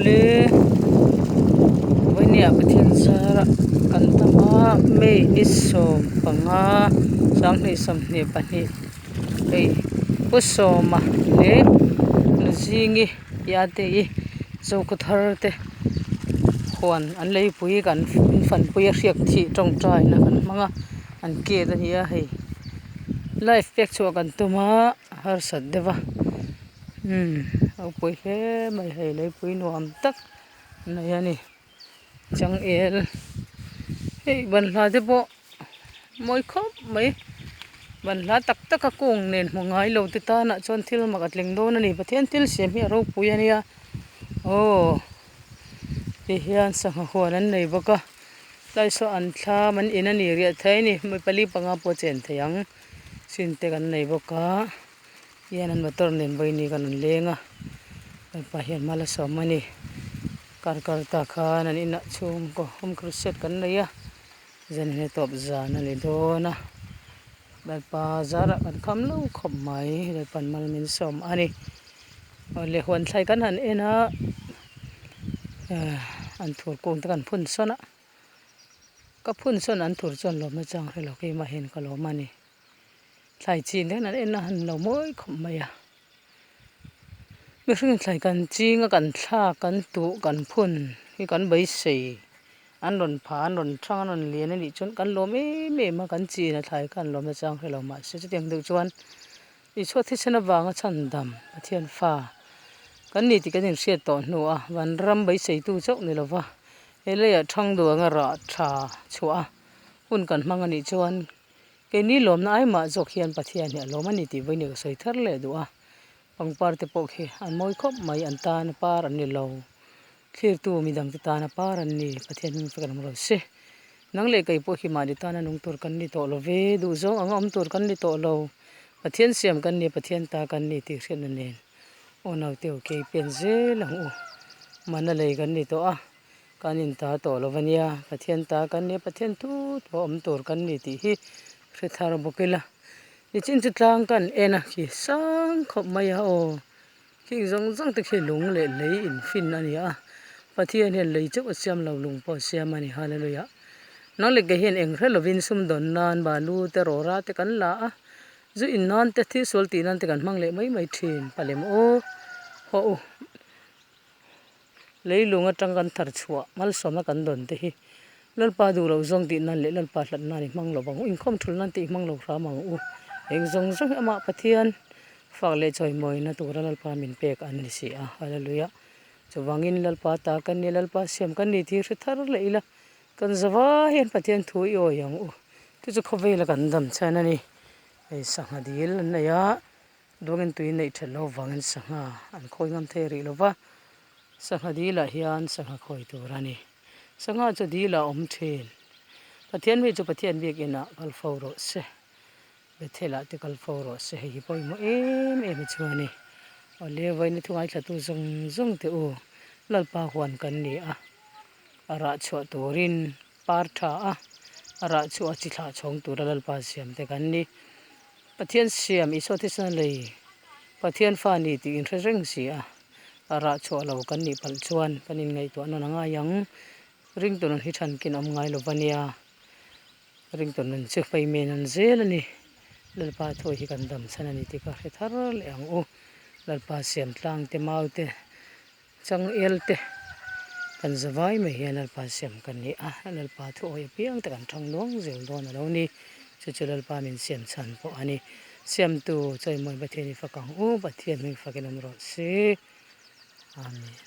Awle vawinia Pathian zara kan tam a May ni 15 2022 hei Pu Sawma leh Nuzingi Piate-i Zokhawthar te huan an leipui kan infanpui a hriak thih tawngtaina kan hmang a an gate a ni a hei live pek chhuah kan tum a harsat deuh a. Umm ropui hle mai hei leipui nuam tak mai a ni changel hei banhla te pawh mawi khawp mai banhla tak tak a kung nen hmu ngai lo te tanah chuan thil mak a tling dawn a ni Pathian thil siam hi a ropui a nia aw ti hian sangha huan an nei bawk a tlai saw an thlam an in a ni riah thei a ni mi pali panga pawh a chen thei ang chin te kan nei bawk a. Hian an motor nen vawiin kan rawn leng a mipa hian hma la sawm a ni kar kar ta khan an inah chhungkaw home crusade kan nei a zan hi tawp zan a ni dawn a lalpa zarah kan kham lo khawp mai lalpa'n mal min sawm a ni awle huan thlai kan han en a ehh an thur kung te kan phun sawn a ka phun sawn an thur chuan lawmna chang hrelo keimah hian ka lawm a ni. Thlai chin hian an en a han lo mawi khawp mai a mihring thlai kan ching a kan thlak kan tuh kan phun hi kan beisei an rawn pha an rawn thang an rawn lian a nih chuan kan lawm em em a kan chin a thlai kha an lawm nachang hrelo mahse chutiang deuh chuan Isua thisen avanga chhandam Pathian fa kan ni tih kan inhriat tawh hnu a vanram beiseitu chauh ni lova he leiah thang duh anga rah tha chhuah a hun kan hmang a nih chuan Keini lawmna ai mah zawk hian Pathian hi a lawm a ni tih vawiin ka sawi thar leh duh a, pangpar te pawh khi an mawi khawp mai, an tan a par an ni lo, thlirtu midang te tan a par an ni, Pathian hming fek an awm lo se. Nang leh kei pawh hi mahni tana nung tur kan ni tawh lo ve, duhzawng anga awm tur kan ni tawh lo, Pathian siam kan ni, Pathian ta kan ni tih hriatna nen aw naute u kei pen zel ang u, mana lei kan ni tawh a. Kan in ta tawh lo a nia, Pathian ta kan nia, Pathian thu thu a awm tur kan ni tih hi hre thar bawk ila. Nichin chu tlang kan en a khi sang khawp mai a aw, khing zawng zawng te khi lung leh lei in fin a ni a, Pathian hian lei chauh a siam lo, lung pawh a siam a ni, Hallelujah. Nang leh kei hian eng hre lovin sumdawn nan balu te rawra te kan la a, zu in nan te thil sual tih nan te kan hmang leh mai mai thin, palem aw, haw u. Leilung atang kan thar chhuah malsawmna kan dawn te hi Lalpa duh loh zawng tih nan leh Lalpa hlat nan i hmang lo vang u, inkhawm thul nan te i hmang lo hram ang u. Eng zawng zawng hi amah Pathian fak leh chawimawina tura Lalpa min pek an ni si a, Hallelujah. Chuvangin Lalpa ta kan ni, Lalpa siam kan ni tih hre thar leh ila kan zava hian Pathian thu i awi ang u. Chu chu khawvela kan dam chhan a ni. Hei sangha dil an nei a. Dawngin tui neih that loh vangin sangha an khawi ngam thei rih lo va, sangha dilah hian sangha khawi tur a ni. Sangha chu dilah a awm thin. Pathian mi chu Pathian biakinah kal fo rawh se, Bethel-ah te kal fo rawh se, hei hi pawimawh em em chu a ni. Awle vawiin thu ngaithlatu zawng zawng te u, Lalpa huan kan ni a, a rah chhuah turin par tha a, a rah chhuah a chi thlah chhawng tura Lalpa siam te kan ni. Pathian siam Isua thisen a lei Pathian fa ni tih inhre reng si a, a rah chhuah lo kan nih palh chuan kan inngaihtuah nawn a ngai ang. Ringtu nun hi thankin awm ngai lo va nia, ringtu nun chu hmeimen an zel a ni. Lalpa thu hi kan dam chhan a ni tih ka hre thar leh ang u. Lalpa siam tlang te mau te changel te kan za vai mai hian Lalpa siam kan ni a, Lalpa thu awi apiang te kan thang nuang zel dawn a lo ni. Chu chu Lalpa min siam chhan pawh a ni. Siamtu Chawimawi Pathian i fak ang u, Pathian hming fakin awm rawh se. Amen.